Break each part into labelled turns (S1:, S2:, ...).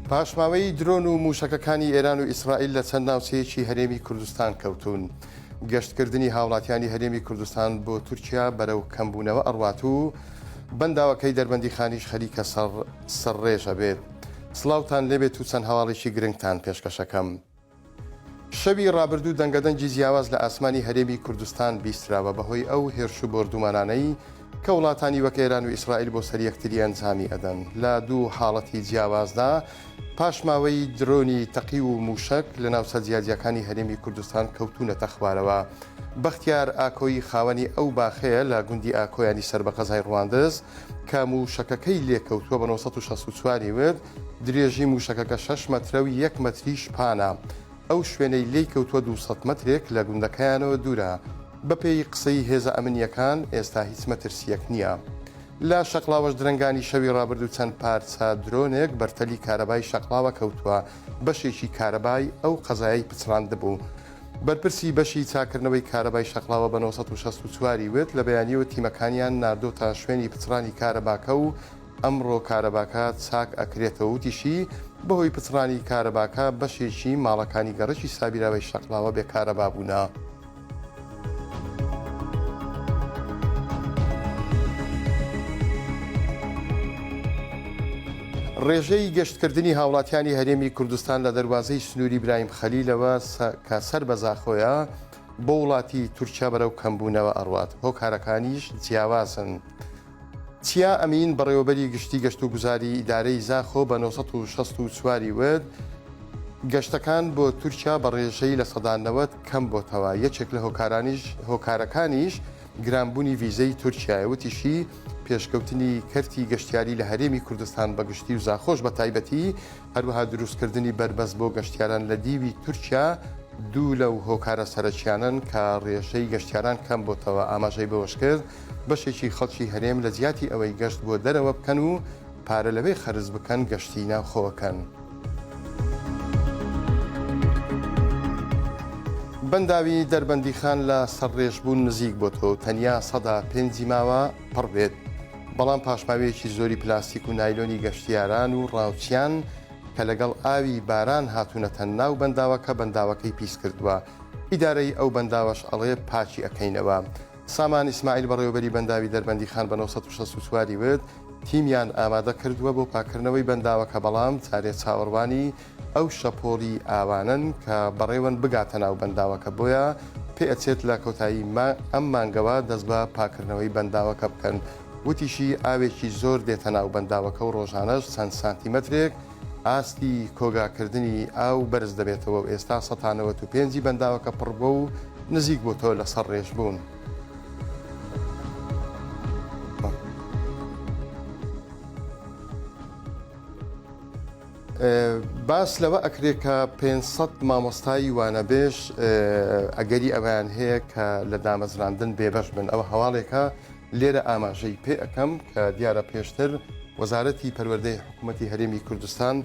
S1: پاشماوەی درۆن و مووشەکەکانی ئێران و ئیسرائیل لە چەند ناوچەیەکی هەرێمی کوردستان کەوتوون. گەشتکردنی هاوڵاتیانی هەرێمی کوردستان بۆ تورکیا بەرەو کەمبوونەوە ئەڕوات و بەنداوەکەی دەربەندیخانیش خەریکە سەرڕێژ ئەبێت. سڵاوتان لێبێت و چەند هەواڵێکی گرنگتان پێشکەشەکەم. شەوی ڕابردوو دەنگەدەنگی جیاواز لە ئاسمانی هەرێمی کوردستان بیستراوە بەهۆی ئەو هێرش و بۆردومانانەی کە وڵاتانی وەک ئێران و ئیسرائیل بۆ سەر یەکتری ئەنجامی ئەدەن لە دوو حاڵەتی جیاوازدا پاشماوەی درۆنی تەقیو و مووشەک لە ناوچە جیاجیاکانی هەرێمی کوردستان کەوتوونەتە خوارەوە. بەختیار ئاکۆیی خاوەنی ئەو باخەیە لە گوندی ئاکۆیانی سەر بە قەزای ڕواندز کە مووشەکەکەی لێکەوتووە بە 964 ی وت، درێژی مووشەکەکە شەش مەترە و یەک مەتریش پانە. ئەو شوێنەی لێی کەوتووە 200 مەترێک لە گوندەکەیانەوە دوورە. بەپێی قسەی هێزە ئەمنییەکان ئێستا هیچ مەترسییەک نییە. لە شەقڵاوەش درەنگانی شەوی ڕابردوو چەند پارچە درۆنێک بەر تەلی کارەبای شەقڵاوە کەوتووە، بەشێکی کارەبای ئەو قەزایەی پچڕاندبوو. بەرپرسی بەشی چاککردنەوەی کارەبای شەقڵاوە بە 964 ی وت، لە بەیانییەوە تیمەکانیان ناردۆتە شوێنی پچڕانی کارەباکە و ئەمڕۆ کارەباکە چاک ئەکرێتەوە، وتیشی، بەهۆی پچڕانی کارەباکە بەشێکی ماڵەکانی گەڕەکی سابیراوەی شەقڵاوە بێ کارەبا بوونە. ڕێژەی گەشتکردنی هاوڵاتیانی هەرێمی کوردستان لە دەروازەی سنووری برایم خەلیلەوە کە سەر بە زاخۆیە بۆ وڵاتی تورکیا بەرەو کەمبوونەوە ئەڕوات، هۆکارەکانیش جیاوازن. چیا ئەمین، بەڕێوەبەری گشتی گەشتوگوزاری ئیدارەی زاخۆ بە 964 ی وت، گەشتەکان بۆ تورکیا بە ڕێژەی 90% کەم بۆتەوە، یەکێک لە هۆکارانیش هۆکارەکانیش گرانبوونی ڤیزەی تورکیایە، وتیشی، پێشکەوتنی کەرتی گەشتیاری لە هەرێمی کوردستان بە گشتی و زاخۆش بە تایبەتی، هەروەها دروستکردنی بەربەست بۆ گەشتیاران لە دیوی تورکیا دوو لەو هۆکارە سەرەکیانەن کە ڕێژەی گەشتیاران کەم بۆتەوە، ئاماژەی بەوەشکرد، بەشێکی خەڵکی هەرێم لە جیاتی ئەوەی گەشت بۆ دەرەوە بکەن و پارە لەوێ خەرج بکەن گەشتی ناوخۆ ئەکەن. بەنداوی دەربەندیخان لە سەرڕێژبوون نزیک بۆتەوە و تەنیا سەدا پێنجی ماوە پڕ بێت، بەڵام پاشماوەیەکی زۆری پلاستیک و نایلۆنی گەشتیاران و ڕاوچیان کە لەگەڵ ئاوی باران هاتوونەتە ناو بەنداوەکە بەنداوەکەی پیس کردووە، ئیدارەی ئەو بەنداوەش ئەڵێ پاکی ئەکەینەوە. سامان ئیسماعیل بەڕێوەبەری بەنداوی دەربەندیخان بە 964 ی وت، تیمیان ئامادە کردووە بۆ پاککردنەوەی بەنداوەکە بەڵام جارێ چاوەڕوانی ئەو شەپۆڵی ئاوانەن کە بەڕێوەن بگاتە ناو بەنداوەکە بۆیە پێئەچێت لە کۆتایی ئەم مانگەوە دەست بە پاککردنەوەی بەنداوەکە بکەن. وتیشی، ئاوێکی زۆر دێتە ناو بەنداوەکە و ڕۆژانەش چەند سانتیمەترێک ئاستی کۆگاکردنی ئاو بەرز دەبێتەوە و ئێستا سەتا 95 ی بەنداوەکە پڕ بووە و نزیک بۆتەوە لە سەرڕێژبوون. باس لەوە ئەکرێ کە 500 مامۆستای وانەبێژ ئەگەری ئەوەیان هەیە کە لە دامەزراندن بێبەش بن ئەوە هەواڵێکە لێرە ئاماژەی پێ ئەکەم کە دیارە پێشتر وەزارەتی پەروەردەی حکوومەتی هەرێمی کوردستان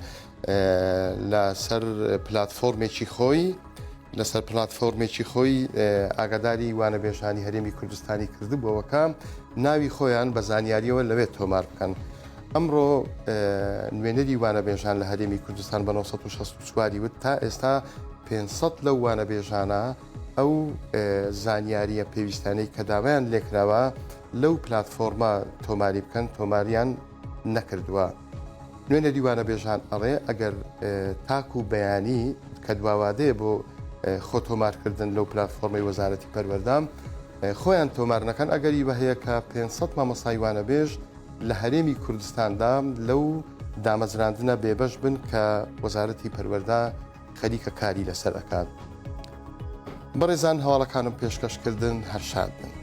S1: لەسەر پلاتفۆرمێکی خۆی لەسەر پلاتفۆرمێکی خۆی ئاگاداری وانەبێژانی هەرێمی کوردستانی کردبووەوە کە ناوی خۆیان بە زانیاریەوە لەوێ تۆمار بکەن. ئەمڕۆ نوێنەری وانەبێژان لە هەرێمی کوردستان بە 964 وت تا ئێستا 500 لەو وانەبێژانە ئەو زانیارییە پێویستانەی کە داوایان لێکراوە لەو پلاتفۆرمە تۆماری بکەن تۆماریان نەکردووە. نوێنەری وانەبێژان ئەڵێ ئەگەر تاکو بەیانی کە دواوادەیە بۆ خۆ تۆمارکردن لەو پلاتفۆرمەی وەزارەتی پەروەردە خۆیان تۆمار نەکەن ئەگەری بە هەیە کە 500 مامۆستای وانەبێژ لە هەرێمی کوردستاندا لەو دامەزراندنە بێبەش بن کە وەزارەتی پەروەردە خەریکە کاری لەسەر ئەکات. بەڕێزان هەواڵەکانم پێشکەش کردن هەر شاد بن.